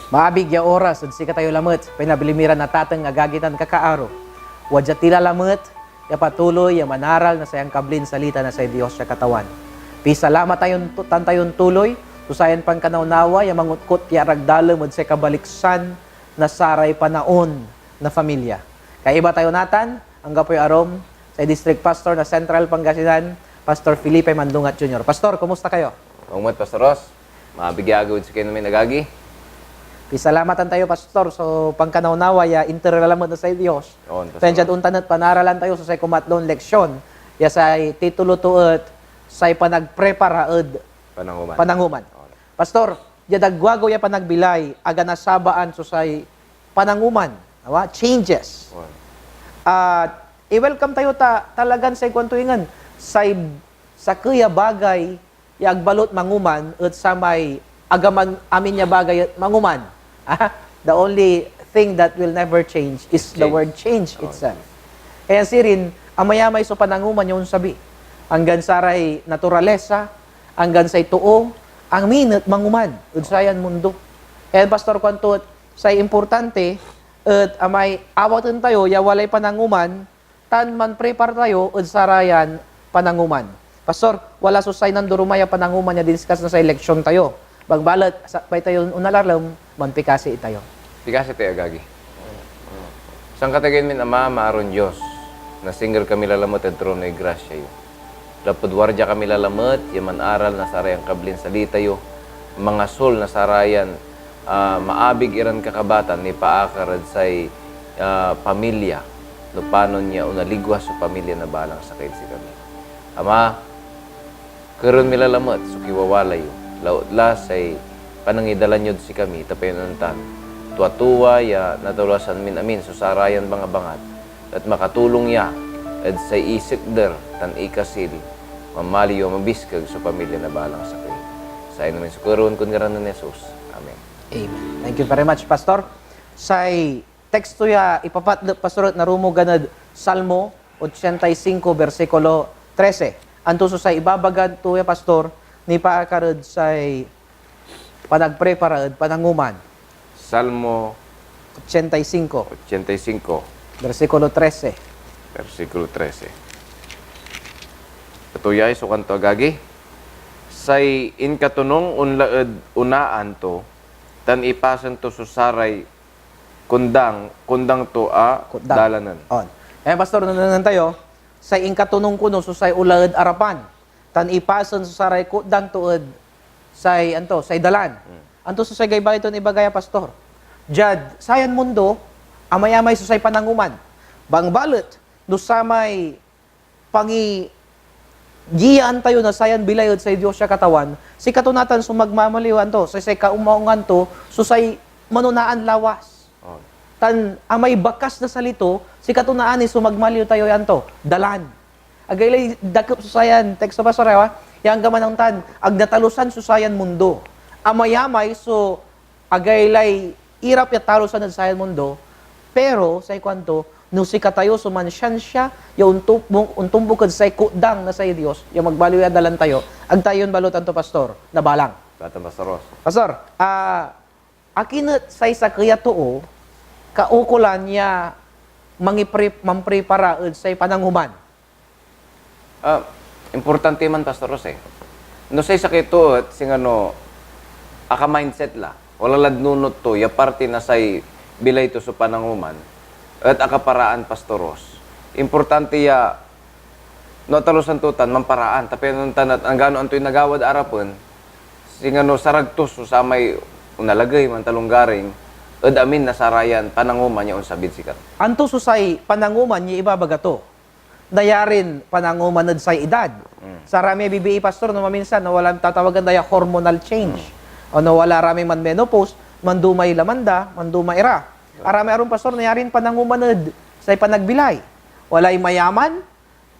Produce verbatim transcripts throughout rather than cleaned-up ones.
Maabig ya oras ed sikatayo lamet, pinabli mi ran atateng, agagi tan kakaaro. Wadya tila lamet ya patuloy ya manaral na say angkablin salita na say Dios ya Katawan. Pisalamat tayon, tan tayon tuloy so sayan pankanawnawa ya mangutkot ya aragdalem ed say kabaliksan na saray panaon na familia. Kaiba tayo natan, anggapoy arum, say District Pastor na Central Pangasinan, Pastor Felipe Mandungat Junior. Pastor, kumusta kayo? Maong met, Pastor Ros. Maabig ya agew ed sikayon amin, agagi. Pisalamatan tayo, Pastor, so pankanawnawa ya inter la lamet na say Dios. On, Pastor Ros. Pian diad ontan et panaralan tayo so say kumatlon leksyon, ya say titulo to et say panagprepara ed Pananguman. Pananguman. On. Pastor, diad agew-agew ya panagbilay, aga nasabaan so say pananguman, awa, changes. On. At i-welcome tayo ta talagan say kuanto ingen, say sakey a bagay ya agbalot manguman et samay agaman amin ya bagay et manguman. Ah, the only thing that will never change is the word change itself. Kaya sirin, amayamay so pananguman ya onsabi. Anggan saray naturalesa, anggan say too, amin et manguman ed sayan mundo. Kaya, Pastor, kuanto et say importante et amay awaten tayo ya walay pananguman, tan manprepar tayo ed sarayan pananguman. Pastor, wala so say nandurumay a pananguman ya diniskas na say leksyon tayo. Bangbalet, sakbay tayon onalarem, manpikasi itayo. Pikasi tayo, agagi. Sankatageyan min Ama, maaron Dios, nasingger kami lalamet ed tronoy grasya yo. Lapud wardia kami lalamet ya manaral na saray angkablin salita yo, mangasol na sarayan, ah, maabig iran kakabatan nipaakar ed say, ah, pamilya, no panon ya onaligwas so pamilya na balang sakey ed sikami. Ama, kerewen mi lalamet so kiwawala yo, laut la say panangidalan yod sikami, ta pian ontan, tuatua ya natalosan min amin so sarayan bangabangat, et makatulong ya ed say isekder tan ikasil, mamaliw a mabiskeg so pamilya na balang sakey. Sayan amin so kerewen kon ngaran nen Jesus. Amen. Amen. Thank you very much, Pastor. Say teksto ya ipapatlep, Pastor, et narumogan ed Salmo ochenta y cinco, bersikulo trese. Anto so say ibabaga to ya, Pastor, nipaakar ed say panagprepara ed pananguman? Salmo ochenta y cinco. Ochenta y cinco. Bersikulo trese. Bersikulo trese. Ito yay so kuanto, agagi. Say inkatonung onla ed onaan to, tan ipasen to so saray kundang, kundang to a Kutdang. Dalanen. On. Eh, Pastor, nanengneng tayo, say inkatonung kono so say onla ed arapan, tan ipasen so saray kutdang to ed say, anto, say dalan. Hmm. Anto so say gabay ton ibaga ya, Pastor? Diad sayan mundo, amayamay so say pananguman. Bangbalet, no samay pangigiyaan tayo na sayan bilay ed say Dios ya Katawan, sikato natan so magmamaliw, anto, say, say kaomaungan to, so say manonaan lawas. On. Tan amay bakas na sali to, sikato natan so magmaliw tayo, anto, dalan. Agaylay dakep so sayan teksto, Pastor, awa? Ya anggaman ontan, ag natalusan so sayan mundo. Amayamay so agaylay irap ya talusan ed sayan mundo, pero say kuanto, no sikatayo so mansiansia ya ontumbok, ontumbok ed say kutdang na say Dios ya magmaliw ya dalan tayo, ag tayo balot, anto, Pastor, nabalang. Salamat, Pastor Ros. Pastor, ah, akin et say sakey a too kaukolan ya mangipre-, manprepara ed say pananguman? Ah, importante man, Pastor Ros, eh. No say sakey to et singano aka-mindset la, wala lad nunot to ya parte na say bilay to so pananguman, et akaparaan, Pastor Ros. Importante ya no atalusan to tan mamparaan, ta pian ontan et anggano antoy nagawad arapen, singano sarag to so samay onalagey, mantalonggaring ed amin na sarayan pananguman ya onsabid sikato. Anto so say pananguman ya ibabaga to? Nayarin pananguman ed say edad. Mm. Saramay bibii, Pastor, no maminsan, no wala, tatawagan da ya hormonal change. Mm. O no wala ramay man-menopause, mandumay laman da, manduma ira. Aramay arum, Pastor, nayarin pananguman ed say panagbilay. Walay mayaman,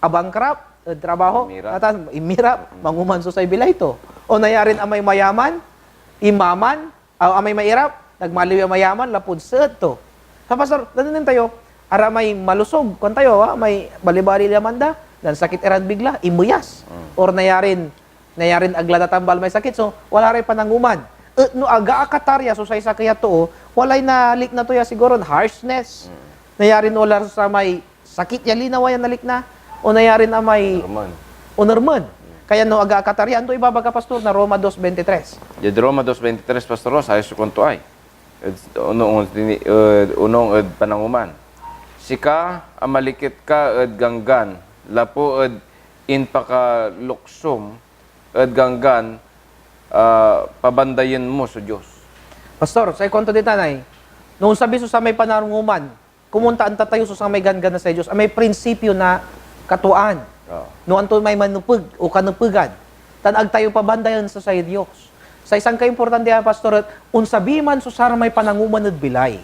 a-bankrupt ed trabaho, Imirap. Atan, imirap, Mm. manguman so say bilay to. O nayarin amay mayaman, imaman, aw, amay mairap, nagmaliw ya mayaman lapud seet to. Sa, Pastor, nanengneng tayo, aramay malusog, kuan tayo, ah, may balibali laman da, nansakit iran bigla, imeyas. Mm. Or nayarin, nayarin ag la natambal may sakit, so wala ray pananguman. et no aga akatarya so say sakey a too, walay nalikna to ya siguron harshness. Mm. Nayarin wala so samay sakit ya linawa ya nalikna, o nayarin amay Onerman. onerman. Kaya no aga akatarya, anto ibabaga, Pastor, na Roma dos veintitrés? Diad Roma dos veintitrés, Pastor Ros, ayos so kuanto ay. Ed, onong, ed, onong ed pananguman. Sika a malikit ka ed ganggan, lapu ed impakaluksom ed ganggan, ah, pabandayen mo so Dios. Pastor, say kuanto ditan ay, no onsabi so samay pananguman, kumonta anta tayo so samay ganggan na say Dios, amay prinsipyo na katuaan. Oo. No anto may manepeg o kanepegan, tan ag tayo pabandayan so say Dios. Say sangkaimportante a, Pastor, et onsabi man so saramay pananguman ed bilay.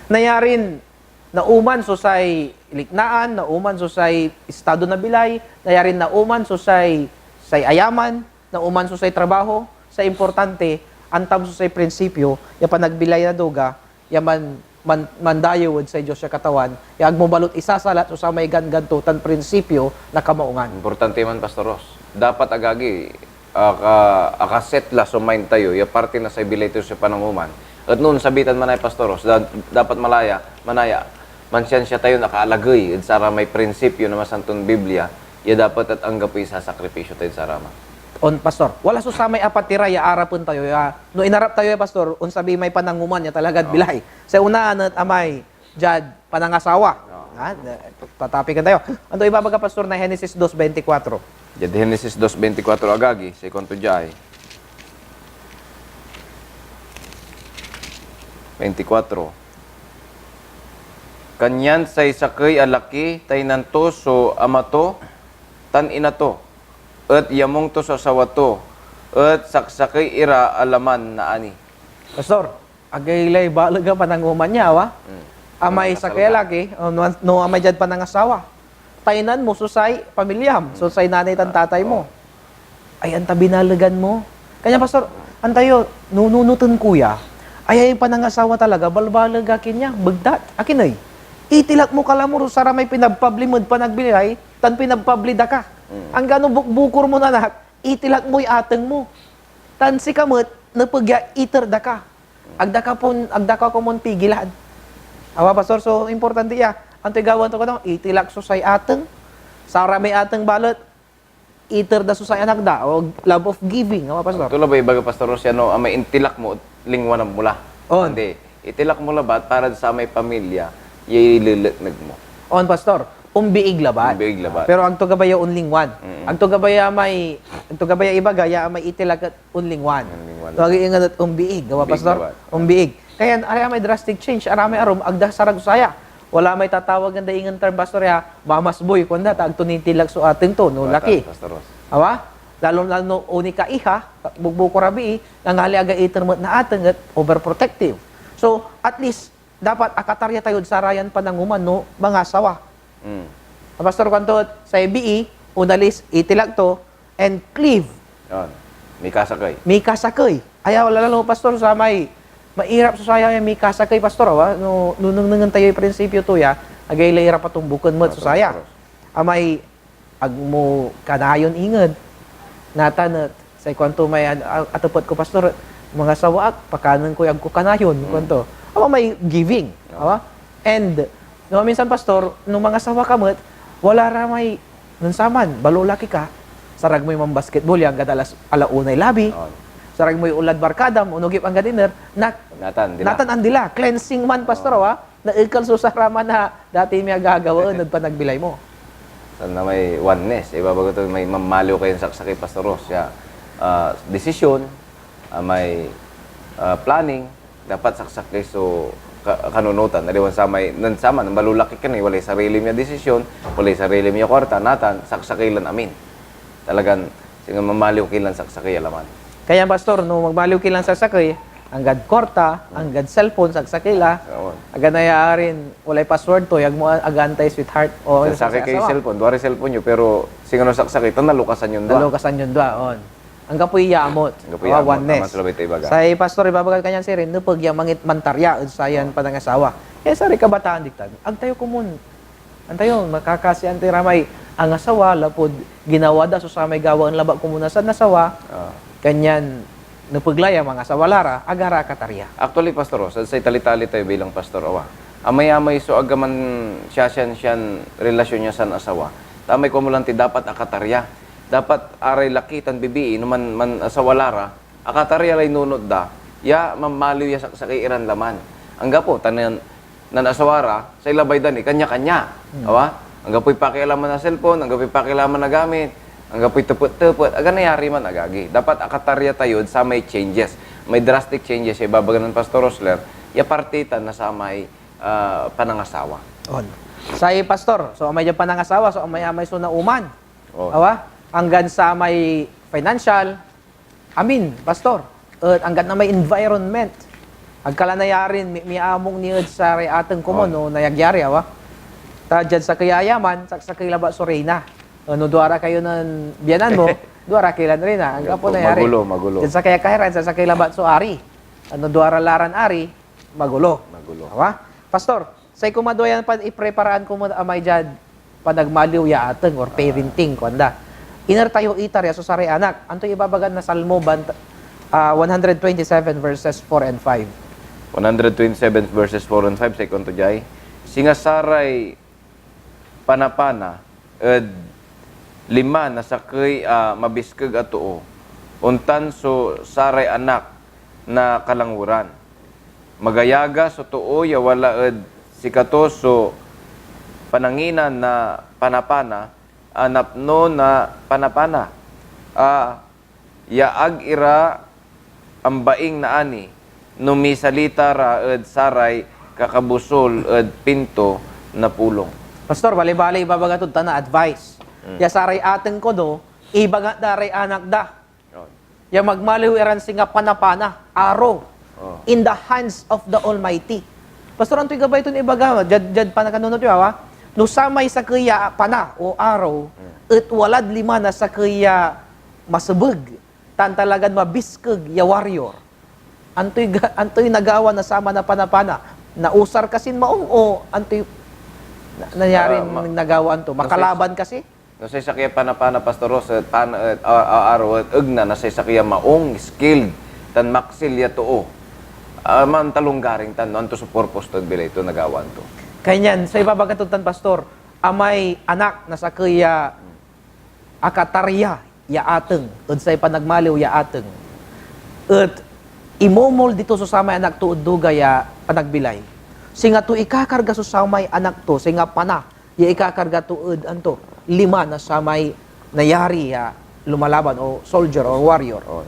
Nayarin nauman so say liknaan, nauman so say estado na bilay, nayarin nauman so say, say ayaman, nauman so say trabaho, say importante, antam so say prinsipyo ya panagbilay na duga, ya man-, man-, mandayew ed say Dios ya Katawan, ya ag mo balot isasalat so samay ganggan to tan prinsipyo na kamaungan. Importante man, Pastor Ros. Dapat, agagi, aka-, akaset la so mind tayo, ya parte na say bilay tayo so pananguman. Et no onsabi tan manaya, Pastor Ros, da-, dapat malaya, manaya, mansiansia tayon akaalagey ed saramay prinsipyo na Masanton Biblia, ya dapat et anggapoy sasakripisyo tayod saraman. On, Pastor. Wala so samay apat ira ya arapen tayo, ya, no inarap tayo ya, Pastor, onsabi may pananguman ya talagad Oo. bilay. Say unaan et amay diad panangasawa. Oo. Ha? Tatapiken tayo. Anto ibabaga, Pastor, na Genesis dos veinticuatro? Diad Genesis dos veinticuatro, agagi, say kuanto diay. Veinticuatro. Kanyan say sakey a laki taynan to so ama to tan ina to, et yamong to so asawa to, et saksakey ira a laman naani. Pastor, agaylay baleg a pananguman ya, awa? Hmm. Amay Panangasawa. sakey a laki, o, no, no amay diad panangasawa. Taynan mo so say pamilyam, so say nanay tan tatay mo. Ay, anta binalegan mo. Kanya, Pastor, antayo, nununoten ko ya. Ay, ay, panangasawa talaga, balbaleg akin ya, begdat. Akin ey, itilak mo ka la mo saramay pinabpabli med panagbilay, tan pinabpabli da ka. Mm. Anggano bukbukor mon anak, itilak moy ateng mo. Tan sika met, nepeg ya iter da ka. Ag da ka pon, ag da ka komon pigilan. Awa, Pastor, so importante ya. Antoy gawaen to, kano? Itilak so say ateng. Saramay ateng balet, iter da so say anak da, o love of giving. Awa, Pastor. Ag to labay ibaga, Pastor Rosiano, amay intilak mo, lingwanan mo la. On. Hindi. Itilak mo labat para sa may pamilya, ya ilelekneg mo. On, Pastor. Ombiig labat. Ombiig labat. Pero ag to gabay ya onlingwan. Mm-mm. Ag to gabay ya may, ag to gabay ya ibaga ya may itilak et onlingwan. Onlingwan. So, ag ingen et ombiig, awa, Pastor? Ombiig labat. Ombiig. Kaya, aray may drastic change. Aramay arum, ag da sarag saya. Wala may tatawagen da ingen term, Pastor, ya, mamasboy, kuanda, ta ag to nitilak so ateng to, no, Bata, laki. Pastor Ros. Awa? Lalo, lalo no unika iha, bukbukor a bii, nangali aga iter met na ateng et overprotective. So, at least, dapat akatarya tayod sarayan pananguman no mangasawa. Mm. A, Pastor, kuanto, say bii, onalis, itilak to, and cleave. Yan. Mikasakey. Mikasakey. Ayaw, lalo, Pastor, samay mairap so saya ya mikasakey, Pastor, awa? No, no nengnengen tayoy prinsipyo to ya, agaylay irap a tumbuken met so saya. Pastor. Amay ag mo kanayon ingen. Natan et say kuanto may an-, a-, atepet ko, Pastor, mangasawa ak, pakanen koy ag ko kanayon, Mm. kuanto. Awa may giving, Oo. awa? And, no, minsan, Pastor, no mangasawa ka met, wala ra may, nen saman, balolaki ka, sarag moy mambasketball, ya anggad alas, ala unay labi, Oo. sarag moy onlad barkadam, onogip anggad iner, nat-, Natan, dila. natan andila, cleansing man, Pastor, Oo. awa? Naekal so saraman a dati mi agagawaen ed panagbilay mo. Tan amay oneness, ibabaga to may mamaliw kayon saksakey, Pastor Ros, ya, ah, desisyon, amay, ah, planning, dapat saksakey so ka-, kanunotan. Aliwan samay, nen saman, balolaki ka ni, walay sarili mi a desisyon, walay sarili mi a kuarta, natan, saksakey lan amin. Talagan, singa mamaliw ki lan saksakey a laman. Kaya, Pastor, no magmaliw ki lan saksakey, anggad kuarta, Hmm. anggad cellphone, saksakey la. Oo. Aga nayarin, walay password to, yag mo a-, aga antay sweetheart o Saksakey sa kayo asawa. cellphone, duaray cellphone yo, pero singano saksakey, tan nalukasan yon dua. Nalukasan yon dua, on. Anggapoy yamot. Anggapoy Awa, yamot, oneness. Aman so labay ta ibaga. Say Pastor, ibabaga kanyan sirin, nepeg ya mangit-, mantarya ed sayan Oo. panangasawa. Eh, saray kabataan diktan, ag tayo komun Antayo, makakasian tay ramay angasawa lapud ginawa da so samay gawaen labat komun a sangasawa, Ah. kanyan nepeg la ya mangasawa la ra, agara akatarya. Actually, Pastor Ros, say talitali tayo bilang pastor, awa. Amay-amay so ag a mansiasiansian relasyon ya san asawa. Ta amay kuan mo lanti dapat akatarya. Dapat aray laki tan bibii, no man, manasawa la ra, akatarya lay nunot da, ya mamaliw ya saksakey iran laman. Anggapo, ta nen, nen asawa ra, say labay da ni, kanya-kanya. Hmm. Awa? Anggapoy pakialaman na cellphone, anggapoy pakialaman na gamit, anggapoy tepet-tepet, aga nayari man, agagi. Dapat akatarya tayo ed samay changes. May drastic changes ya ibabaga nen Pastor Rosler, ya parte tan na samay, ah, panangasawa. On. Say pastor, so amay diad panangasawa, so amay-amay so nauman. On. Awa? Anggan samay financial, amin, pastor, et anggan amay environment. Agka la nayarin mi-, miamung ni ed saray ateng komun, on, no nayagyari, awa. Ta diad sakey a ayaman, saksakey labat so reyna. No duara kayo nen bianan mo, duara ki lan reyna. Anggapo, magulo, nayari. Magulo. Diad sakey a kaharian, saksakey labat so ari. No duara la ran ari, magulo. Magulo. Awa? Pastor, say kumadwa yan pan ipreparaan komun amay diad panagmaliw ya ateng or parenting, kuanda. Iner tayo itarya so saray anak. Antoy ibabaga na Salmo banta-, ah, one hundred twenty-seven verses four and five? One hundred twenty-seven verses four and five, say kuanto diay, "Singa saray panapana ed lima na sakey a mabiskeg a too, ontan so saray anak na kalangweran. Magayaga so too ya wala ed sikato so pananginan na panapana a napno na panapana, a ya ag ira ambaing naani no misalita ra ed saray kakabusol ed pinto na pulong." Pastor, bali-bali ibabaga tod tan a advice. Mm. Ya saray ateng kono, ibangat da ray anak da. On. Ya magmaliw iran singa panapana, arrow, oh, in the hands of the Almighty. Pastor, antoy gabay ton ibaga, diad, diad panakanunot yo, awa? No samay sakey ya pana o arrow, hmm, et walad lima na sakey ya masebeg, tan talagan mabiskeg ya warrior, antoy ga-, antoy nagawa na saman a panapana? Nausar kasin maong o antoy na-, nanyarin, ah, ma-, nagawaan to? Makalaban kasi? No say sakey a panapana, Pastor Ros, et pan-, et a-, a-, aro et egna na say sakey a maong, skilled, tan maksil ya too, ah, mantalonggaring tan no anto so purpose to ed bilay to, nagawaan to. Kanyan, say ibabaga to tan, Pastor, amay anak na sakey a akatarya ya ateng ed say panagmaliw ya ateng, et imomold to so samay anak to ed duga ya panagbilay. Singa to ikakarga so samay anak to, singa pana ya ikakarga to ed, anto, lima na samay nayari ya lumalaban, o soldier or warrior. On.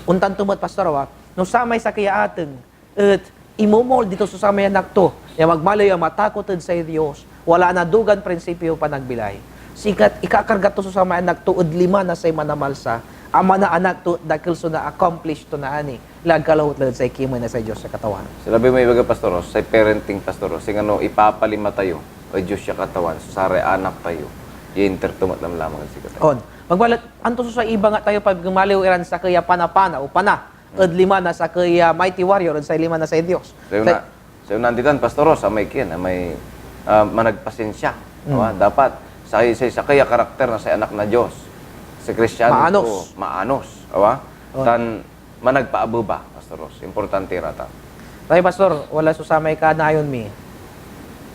Ontan to met, Pastor, awa, no samay sakey ya ateng et imomold to so samay anak to ya magmaliw ya matakot ed say Dios, wala na dugan prinsipyo panagbilay. Singa ikakarga to so samay anak to ed lima na say manamalsa a manaanak to, dakel so na-accomplish to naani. Lagkalaw laed say kimey na say Dios ya Katawan. Sinabi mo, ibaga, Pastor Ros, say parenting, Pastor Ros, singano ipapalima tayo ed Dios ya Katawan so saray anak tayo, ya inter to met lamlamang ed sikatayo. On. Magbalet, anto so say ibangat tayo pag maliw iran sakey a panapana o pana ed lima na sakey a mighty warrior ed say lima na say Dios? Say una, say una, anditan, Pastor Ros, amay kien, amay, ah, managpasensia. Mm. Awa, dapat say, say sakey a karakter na say anak na Dios, say Kristiano, maanos, to, maanos, awa? On. Tan managpaabeba, Pastor Ros. Importante ratan. Tay, Pastor, wala so samay kanayon mi.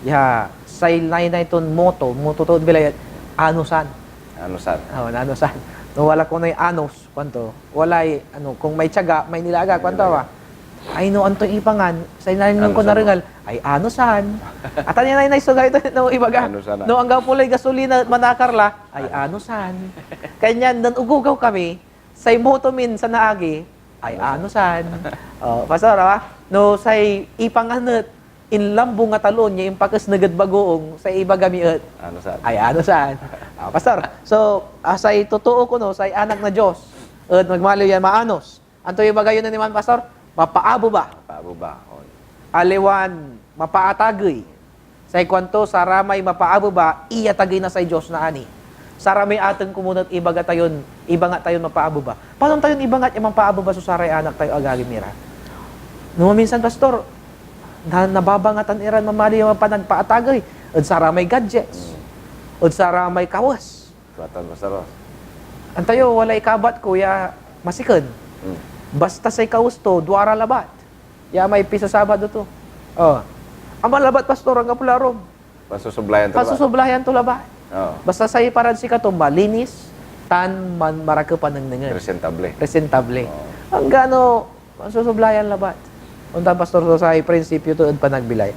Ya, say naynay ton moto, moto tod bilay, anosan. Anosan. Oh, anosan. No wala konoy anos, kuanto, walay, ano, kung may tiyaga, may nilaga, kuanto, awa. Ay, no, anto ipangan, say naynay ko narengel, ay, anosan. Atan ya naynay so gayo to, no, ibaga. Anosan, ah. No, anggapo lay gasolina et manakar la, ay, anosan. Kanyan, nen ogogaw kami, say moto min sanaagi, ay, anosan. Oh, Pastor, ah, no say ipangan et inlambong a talon ya impakesneg ed bagoong, say ibaga mi et, anosan. Ay, anosan. Ah, Pastor, so, ah, say totoo kono, say anak na Dios et magmaliw yan maanos. Antoy ibaga yo nen iman, Pastor? Mapaabeba. Mapaabeba, on. Aliwan mapaatagey. Say kuanto, saramay mapaabeba, iyatagey na say Dios naani. Saramay ateng komun et ibaga tayon, ibangat tayon mapaabeba. Panon tayon ibangat ya mapaabeba so saray anak tayo, agagi mi ra? No maminsan, Pastor, na-, nababangatan iran mamaliw ya panagpaatagey ed saramay gadgets, ed saramay kawes. Kuatan, Pastor Ros. Antayo, walay kabat ko ya masiken. Hmm. Basta say kawes to, duara labat. Ya may pisasabado to. Oh. Ama labat, Pastor, anggapo la arum. Pansusublayan to labat. Pansusublayan to labat. Oo. Basta say parad sikato, malinis, tan man-, marakep a nengnengen. Presentable. Presentable. Oo. Anggano, pansusublayan labat. Ontan, Pastor, so say prinsipyo to ed panagbilay.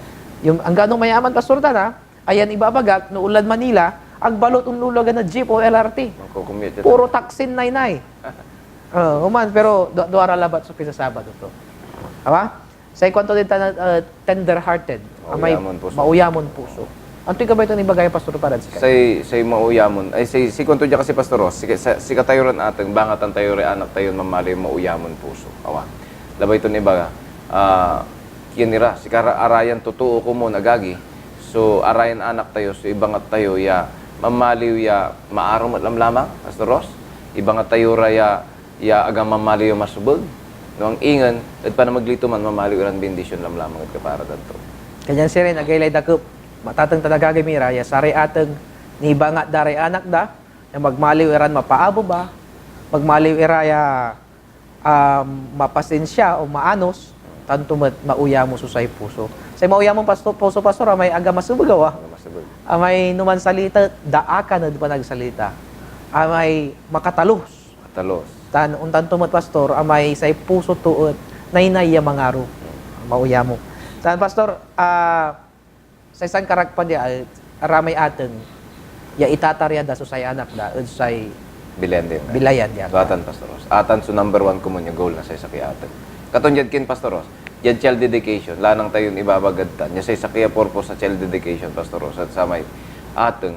Yung, anggano mayaman, Pastor, tan, ha? Ayan ibabagak, no onlad Manila, agbalot onluluagan na jeep o L R T. Puro taksin naynay. Ah, oman, pero du-, duara labat so pisasabado to. Awa? Say kuanto din tan, ah, tender-hearted. Amay mauyamon puso. Antoy gabay ton ibagay, Pastor, parad sika? Say, say mauyamon, ay, say, say kuanto dia kasi, Pastor, oh, sika-, sa-, sikatayo ran ateng, bangatan tayo ray anak tayon mamaliw mauyamon puso. Awa. Labay ton ibaga, ah, kien ira, sikara, arayan totoo komun, agagi. So, arayan anak tayo, so ibangat tayo ya mamaliw ya maaro met lamlamang, Pastor Ros. Ibangat tayo ra ya, ya aga mamaliw ya masebeg. No ang ingen, ed panamegley to man, mamaliw iran bendisyon lamlamang ed kapara dan to. Kanian sirin, agaylay dakep, matateng tan agagi mi ra, ya saray ateng nibangat da ray anak da, ya magmaliw iran mapaabeba, magmaliw ira ya, ah, mapasensia o maanos, tanto met mauyamo so say puso. Say mauyamon pasto-, puso, Pastor, amay aga masebeg, awa. Aga masebeg. Amay no mansalita, daakan ed panagsalita. Amay makatalos. Matalos. Tan ontan to met, Pastor, amay say puso to et naynay ya mangaro. Mauyamo. Tan, Pastor, ah, say sankarakpan dia, ah, ramay ateng ya itatarya da so say anak da ed say bilayan dia. Bilayan dia. So, atan, Pastor Ros. Atan so number one komun ya goal na say sakey a ateng. Katon diad kin, Pastor Ros, diad child dedication, lanang tayon ibabagad tan ya say sakey a purpose na child dedication, Pastor Ros, et samay ateng,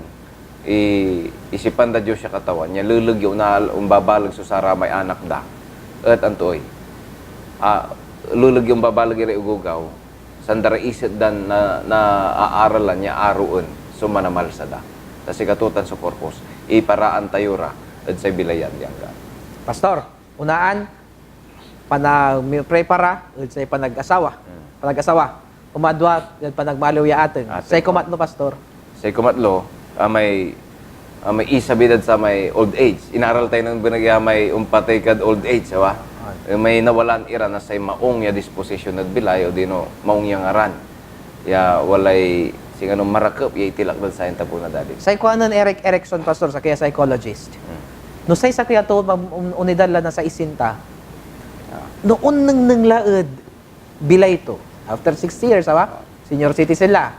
i-, isipan da Dios ya Katawan, ya leleg ya onal-, ombabaleg so saramay anak da. Et antoy, ah, leleg ya ombabaleg iray ogogaw, sanda ra iset dan na, naaaralan ya aroen so manamalsa da. Ta sikato tan so purpose, iparaan tayo ra ed say bilayan ya anggaan. Pastor, unaan, panag-, prepara ed say panag-asawa. Hmm. Panag-asawa. Kumadwa ed panagmaliw ya ateng. Ateng, say kumatlo, Pastor. Say kumatlo, amay, amay isabi dad samay old age. Inaral tayo nen beneg ya may ompatey kad old age, awa? Ay. May nawalaan ira na say maong ya disposition ed bilay, odino maong ya ngaran ya walay singano marakep ya itilak dad sayan tapew na dalin. Say kuanen Erik Erikson, Pastor, sakey a psychologist. Hmm. No say sakey a too mam-, un-, onidad la na saisinta, ah, no onnengneng la ed bilay to, after sixty years, awa? Ah. Senior citizen la.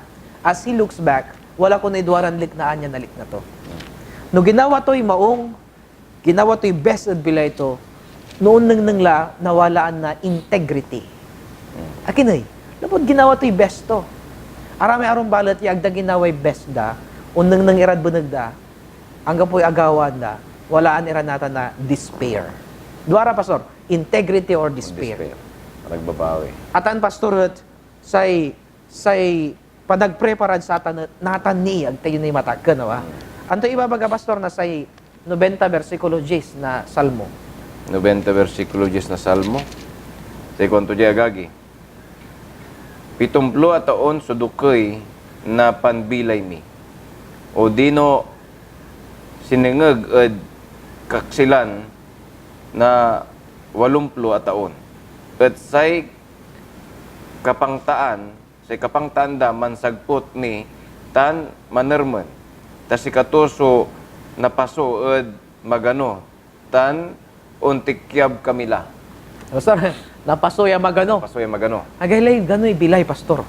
As he looks back, wala kono duaran liknaan ya nalikna to. Hmm. No ginawa toy maong, ginawa toy best ed bilay to, no onnengneng la, nawalaan na integrity. Hmm. Akin ey, lapud ginawa toy best to. Aramay arum balet ya agda ginaway best da, onnengneng irad beneg da, anggapoy agawaan da, walaan ira natan na despair. Duara, Pastor, integrity or despair? Despair. Nagbabawi. Atan, Pastor, et say, say panagpreparad satan et natan ni, ag tayo ni matakken, awa? Hmm. Anto ibabaga, Pastor, na say nobenta bersikulo dies na Salmo? Nobenta bersikulo dies na Salmo. Say kuanto diay agagi, "Pitomplo a taon so dokey na panbilay mi, odino sinengeg ed kaksilan na walomplo a taon, et say kapangtaan, say kapangtaan da mansagput mi tan manermen, ta sikato so napaso ed magano, tan ontikyab kami la." Pastor, napaso ya magano. Napaso ya magano. Agaylay ganoy bilay, Pastor.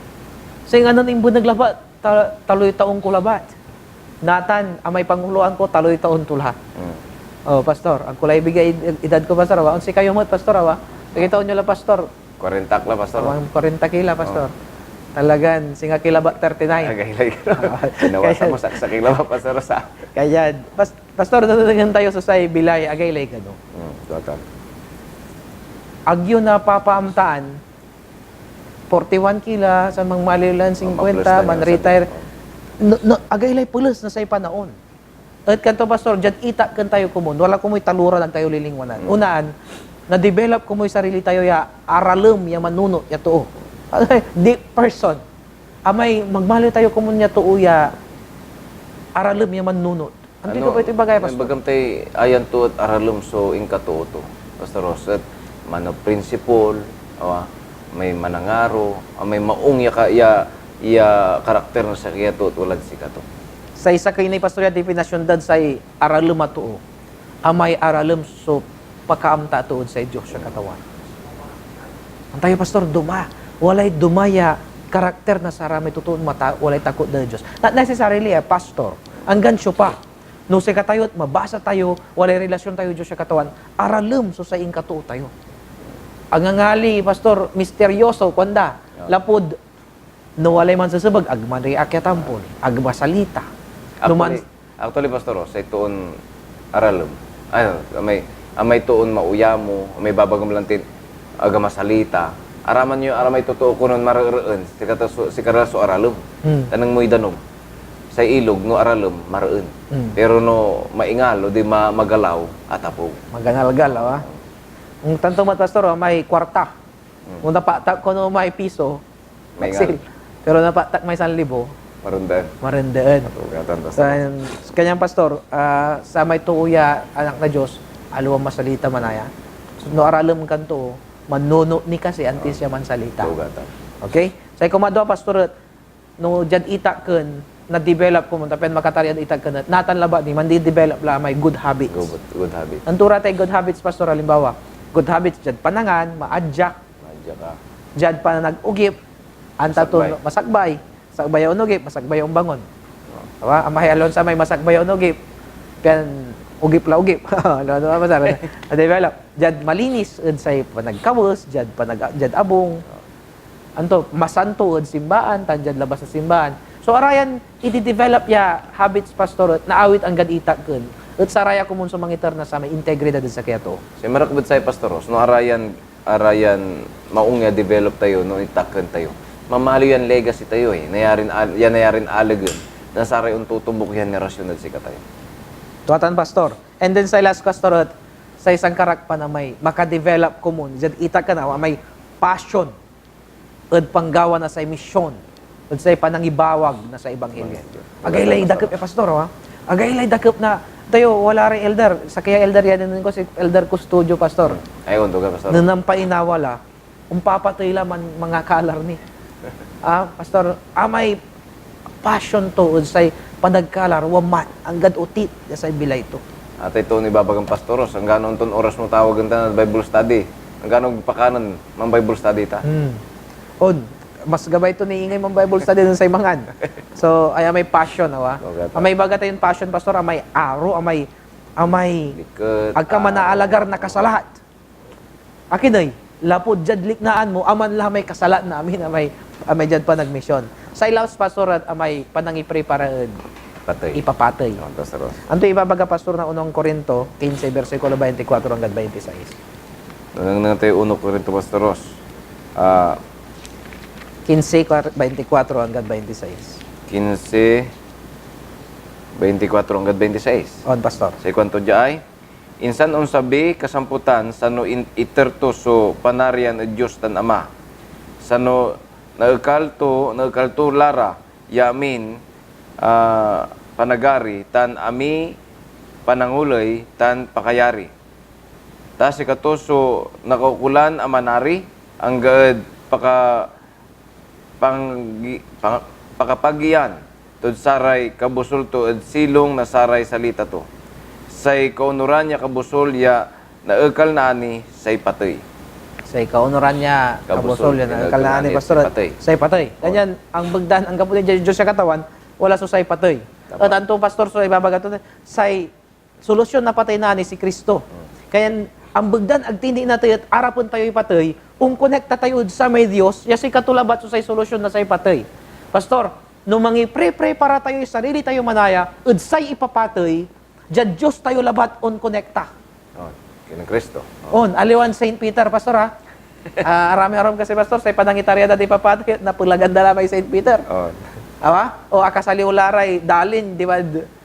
Say nganan imbeneg labat, ta-, taloy taon ko labat. Natan, amay panguloan ko, taloy taon to la. Hmm. Oh, Pastor, agko la ibigay ed-, edad ko, Pastor, awa. Onsi kayo met, Pastor, awa. Sige, taon nyo la, Pastor. Kwarenta ak la, Pastor. Awa, kwarenta ki la, Pastor. Oh. Talagan, singa ki labat thirty-nine. Agaylay gano. Ah, pinawasan mo, kaya saksak ki labat, Pastor, sa. Kaya, Pas-, Pastor, nanenengneng tayo so say bilay, agaylay gano. Hmm, total. Agyo napapaamtaan, forty-one ki la, sa mangmaliw lan singkwenta, manretire. No, no, agaylay peles na say panaon. Et kanto, Pastor, diad itakken tayo komun, wala komoy talora, ag tayo lilingwanan. Hmm. Unaan, na-develop komoy sarili tayo ya aralem ya manunot ya too. Deep person. Amay magmaliw tayo komun ya too ya aralem ya manunot. Antoy gabay to ibagay, Pastor? Ibagam tay ayan to et aralem so inkatoo to, Pastor Ros. Et mano principle, awa, may manangaro, ah, may maung ya ka-, ya, ya karakter na sakey a too, tulad sikato. Say sakey ni Pastor ya depinasyon dad say aralem a too, amay aralem so pakaamta to ed say Dios ya Katawan. Antayo, Pastor, duma. Walay duma ya karakter na saramay totoon mata-, walay takot ed Dios. Not necessarily a pastor, anggan siopa. No sikatayo et mabasa tayo, walay relasyon tayo Dios ya Katawan, aralem so say inkatoo tayo. Angangali, Pastor, misteryoso, kuanda, Yeah. lapud no walay mansesebeg, ag manriak ya tampol, ag masalita. No man- Actually, actually, Pastor, oh, say toon aralem, ay, amay, amay toon mauyamo, amay babagam lantin ag masalita, araman yo, aramay totoo konon marereen, sikata so, sikara so aralem. Hmm. Taneng moy danom. Say ilog, no aralem, mareen. Hmm. Pero no maingal, o di ma-, magalaw, atapew. Maganalgal, awa. Ang tanto met, Pastor, oh, may kwarta. Hmm. No napatak kono may piso, May maksil. Pero napatak may sanlibo, Marundaan. Marundaan. Ato, katan, Pastor. Sa, kanyan, Pastor, ah, samay too ya anak na Dios, aliwan masalita manaya. So, no aralem kan too, manunot ni kasi antis ya mansalita. Ato, katan. Okay? Say kumadwa, Pastor, et, no diad itaken, na-develop komun, ta pian makatarian itaken, et natan labat ni, mandi-develop la may good habits. Good, good habits. Anto ra tay good habits, Pastor? Halimbawa, good habits diad panangan, maadyak. Maadyak ka. Diad panag-ugip, anta to Masakbay. masakbay. Sakbay ya onogip, masakbay ya ombangon. Oh. Awa, amay alon samay masakbay ya onogip, pian ugip la ugip. Ano, ano, ano, ano, na-develop. Diad malinis ed say panagkawes, diad panag-, diad abung. Anto, masanto ed simbaan, tan diad labas na simbaan. So, arayan, i-develop ya habits, Pastor, et naawit anggad itaken, et saraya komun so mangiter na samay integridad ed sakey a too. Say marakep ed say, Pastor Ros, no arayan, arayan maung ya develop tayo, no itaken tayo, mamaliw yan legacy tayo, eh. Nayarin al-, ya nayarin alegen na saray ontotombuk ya henerasyon ed sikatayo. Tuatan, Pastor. And then say last, Pastor, et say sankarakpan a may makadevelop komun, diad itaken a may passion ed panggawa na say mision, ed say panangibawag na say ebanghelyo. Ebanghelyo. Agaylay dakep ya, Pastor, oh, ah. Agaylay dakep na, tayo, wala ray elder. Sakey ya elder ya nen ko, si Elder Custodio, Pastor. Ay, ondoga, Pastor. Nen nampainawa la, ompapatey la man mangakalar ni. Ah, Pastor, amay passion to ed say panagkalar, wa man, anggad otit ya say bilay to. Atay to ni babagan Pastor Ros, anggano onton oras mo tawagen ta na Bible study? Anggano pakanen man Bible study ta? Hmm. On, mas gabay to ni ingay man Bible study nen say mangan. So, ay amay passion, awa. Okay, ta. Amay baga tayon passion, Pastor, amay aro, amay, amay Liket, agka aro. manaalagar na kasalat. Akin ey, lapud diad liknaan mo, aman la may kasalat na amin amay, amay diad panagmision. Say last, Pastor, et amay panangiprepara ed Patey. ipapatey. Oh, Pastor Ros. Anto ibabaga, Pastor, na unong Corinto quince, bersikulo veinticuatro anggad veintiseis? Nanengneng tayo uno Corinto, Pastor Ros. Ah, Quince, veinticuatro anggad veintiseis. Quince, veinticuatro anggad veintiseis. On, Pastor. Say kuanto dia ay, Insan onsabiy kasamputan, sano in-, iter to so Panarian ed Dios tan Ama. Sano naekal to, naekal to la ra ya amin a panagari, tan amiy panangoley tan pakayari. Ta sikato so nakaukolan a manari, anggad paka-, panggi-, pang-, pakapagian tod saray kabusol to ed silong na saray salita to. Say kaonuran ya kabusol ya naekal na ani, say patey. Say kaonuran ya Kabusol kabusol ya ya naekal naekal na na ani, ani, Pastor, say patey. say patey. Oh. Kanyan, ang begdan, anggapo ni Dios ya Katawan, wala so say patey. Tama. Et anto, Pastor, so ibabaga to? Say solusyon na patey na ani si Cristo. Hmm. Kanyan, ang begdan ag tindi natey et arapen tayoy patey, onkonekta tayo ed samay Dios, ya sikato labat so say solusyon na say patey. Pastor, no mangipreprepara tayoy sarili tayo manaya ed say ipapatey, diad Dios tayo labat onkonekta. Oh, kinen Cristo. Oh. On, aliwan Saint Peter, Pastor, ha? Ah, aram-aram kasi, Pastor, say panangitarya dad ipapatey, napelagan da la may Saint Peter. Oh. Awa? O, akasaliw la ray dalin, di ba?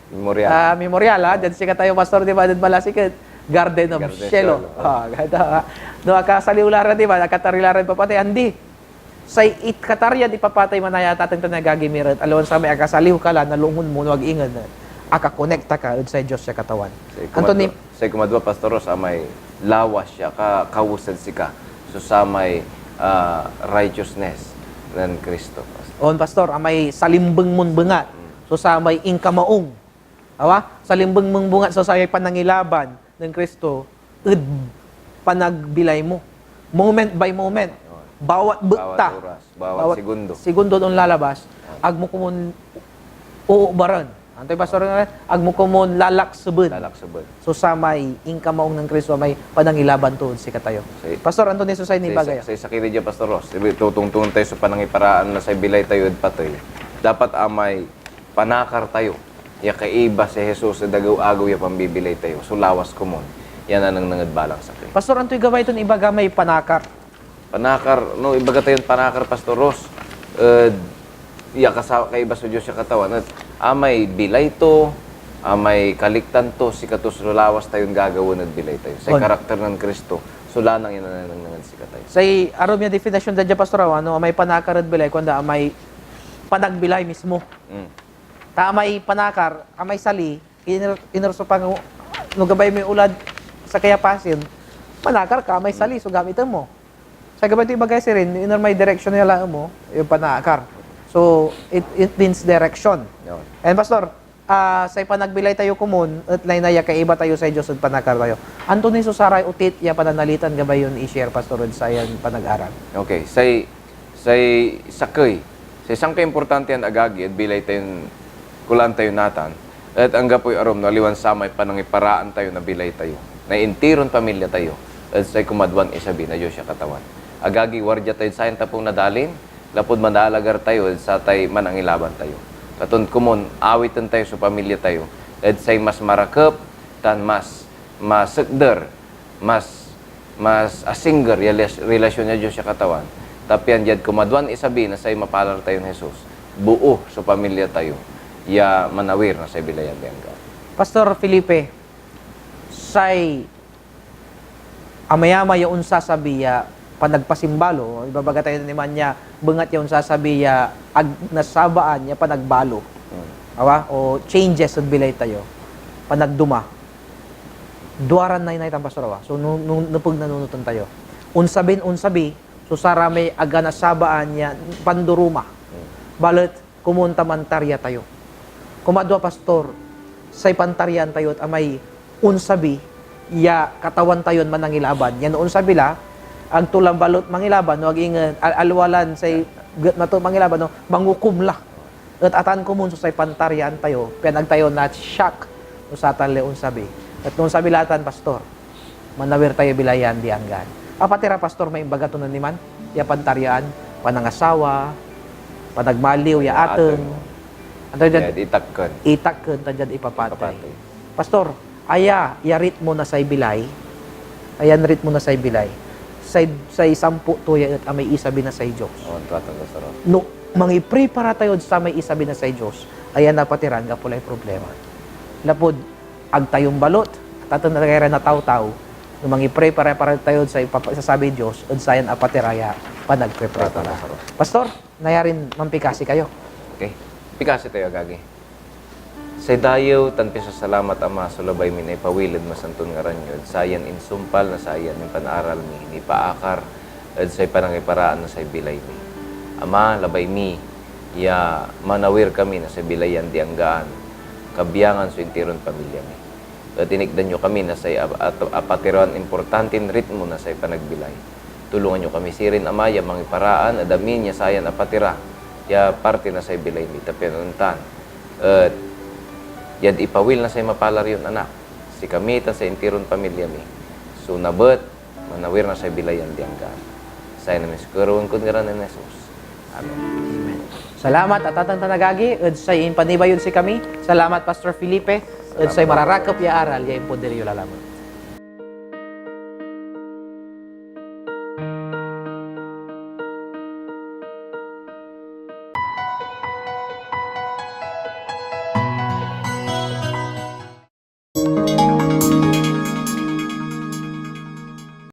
Memorial. Ah, memorial, ha? Diad sikatayo, Pastor, di ba, diad Malasiqui, Garden of Garden of Cielo. Cielo. Ah, ganda, ha? No, akasaliw la ra, di ba? Akatarya la ra ipapatey, andi. Say ikatarya di papatey manaya, tateng tan agagi mi ra et, aliwan samay akasaliw ka la, nalongon mo, no ag ingen, akakonekta ka ed say Dios ya Katawan. Say Anto ni kumadwa, say kumadwa, Pastor Ros, amay lawas ya ka-, kawes ed sika so samay, ah, righteousness nen Cristo. On, Pastor, amay salimbeng mon bengat so samay inkamaong. Awa, salimbeng mon bengat so samay panangilaban nen Cristo ed panagbilay mo. Moment by moment. Bawat bekta, Bawat oras, bawat bawat segundo. segundo no onlalabas, ag mo komon uubaran. Antoy, Pastor, nga, ag mo komon lalakseben. Lalakseben. So, samay inkamaong nen Cristo, may panangilaban to ed sikatayo. Say, Pastor, anto ni so say say, nibagay? Say, say sakey dia, Pastor Ross. Ibi-, tutungtungan tayo so panangiparaan na say bilay tayo ed patey. Dapat amay panakar tayo ya kaiba si Jesus ed agew-agew ya pambibilay tayo. So, lawas komon ya nanengneng ed balang sakey. Pastor, antoy gabay ton ibaga may panakar? Panakar, no, ibaga tayon panakar, Pastor Ross, ed ya kasa-, kaiba so Dios ya Katawan, et amay bilay to, amay kaliktan to, sikato so lawas tayon gagawaen ed bilay tayo. Say On. karakter nen Cristo so lanang ya nanenengneng ed sikatayo. Say arum ya definition da dia, Pastor, awa, no, amay panakar ed bilay, kuanda amay panagbilay mismo. Mm. Ta amay panakar, amay sali, iner-, iner so pango-, no gabay moy ulad sakey a pasen, manakar ka, may sali so gamiten mo. Say gabay to ibagay sirin, iner may direksyon ya laen mo, yung panakar. So, it, it means direction. Yun. And Pastor, ah, say panagbilay tayo komon, et naynay ya kaiba tayo say Dios ed panakar tayo. Anto ni so saray otit ya pananalitan gabay yon i-share, Pastor, ed sayan panag-aral? Okay, say, say sakey, say sankaimportantian agagi ed bilay tayon kulaan tayo natan, et anggapoy arum no aliwan samay panangiparaan tayo na bilay tayo, na intiron pamilya tayo, ed say kumadwan isabi na Dios ya Katawan. Agagi, wardia tayod sayan tapew na dalin, lapud manaalagar tayo ed satay manangilaban tayo. Katon komon awiten tayo so pamilya tayo ed say mas marakep tan mas masekder, mas, mas asingger ya les-, relasyon na Dios ya Katawan, ta pian diad kumadwan isabi na say mapalar tayon Jesus, boo so pamilya tayo ya manawir na say bilay a andi anggaan. Pastor Felipe, say amayamay ya onsasabi ya panagpasimbalo, ibabaga tayo niman ya bengat ya onsasabi ya ag nasabaan ya panagbalo. Hmm. Awa? O changes ed bilay tayo. Panagduma. Duaran naynay tan, Pastor, awa? So, nu-, nu-, nepeg na nunoten tayo. Onsabin onsabi so saramay ag a nasabaan ya pandoroma. Hmm. Balet, komon ta mantarya tayo. Kumadwa, Pastor, say pantaryaan tayo et amay onsabi ya Katawan tayon Manangilaban. Yan onsabi la, ag to la balet mangilaban, no ag ingen al-, aliwa lan say getma to mangilaban, no, mangukom la. Et atan komon so say pantaryaan tayo, pian ag tayo na-shock no satan lay onsabi. Et no onsabi la tan, Pastor, manawir tayo bilay ya andi anggaan. Apatira, Pastor, may imbaga to nen iman ya pantaryaan, panangasawa, panagmaliw ya ateng. Ateng. Anto diad itakken. Itakken, tan diad ipapatey. Ipapatey. Pastor, aya ya ritmo na say bilay? Ayan ritmo na say bilay. Say, say sampo to ya et amay isabi na say Dios. Oh, tuatan, Pastor. No mangiprepara tayod samay isabi na say Dios, ayan apatira anggapo lay problema. Lapud ag tayo ombalot, ataten na tayo ra natawtaw, no mangiprepara-para tayod say papa-, sasabiy Dios ed sayan apatira ya panagpreprepara. Pastor, nayarin mampikasi kayo. Okay. Pikasi tayo, agagi. Say dayew tan pisasalamat, Ama, so labay min ipawil ed masanton ngaran yo, ed sayan insumpal na sayan impanaral mi, nipaakar ed say panangiparaan na say bilay mi. Ama, labay mi ya manawir kami na say bilay ya andi anggaan, kabiangan so intiron pamilya mi. Et inikdan yo kami na say ap-, at-, apatiran importantin ritmo na say panagbilay. Tulongan yo kami sirin, Ama, ya mangiparaan ed amin ya sayan apatira ya parte na say bilay mi, ta pian ontan et diad ipawil na say mapalar yon Anak, sikami tan say intiron pamilya mi so nabet manawir na say bilay ya andi anggaan. Sayan amin so kerewen kod ngaran nen Jesus. Amen. Amen. Salamat, atatan tan agagi, ed say impanibay yod sikami. Salamat, Pastor Felipe, ed say mararakep ya aral ya impoder yo lalamet.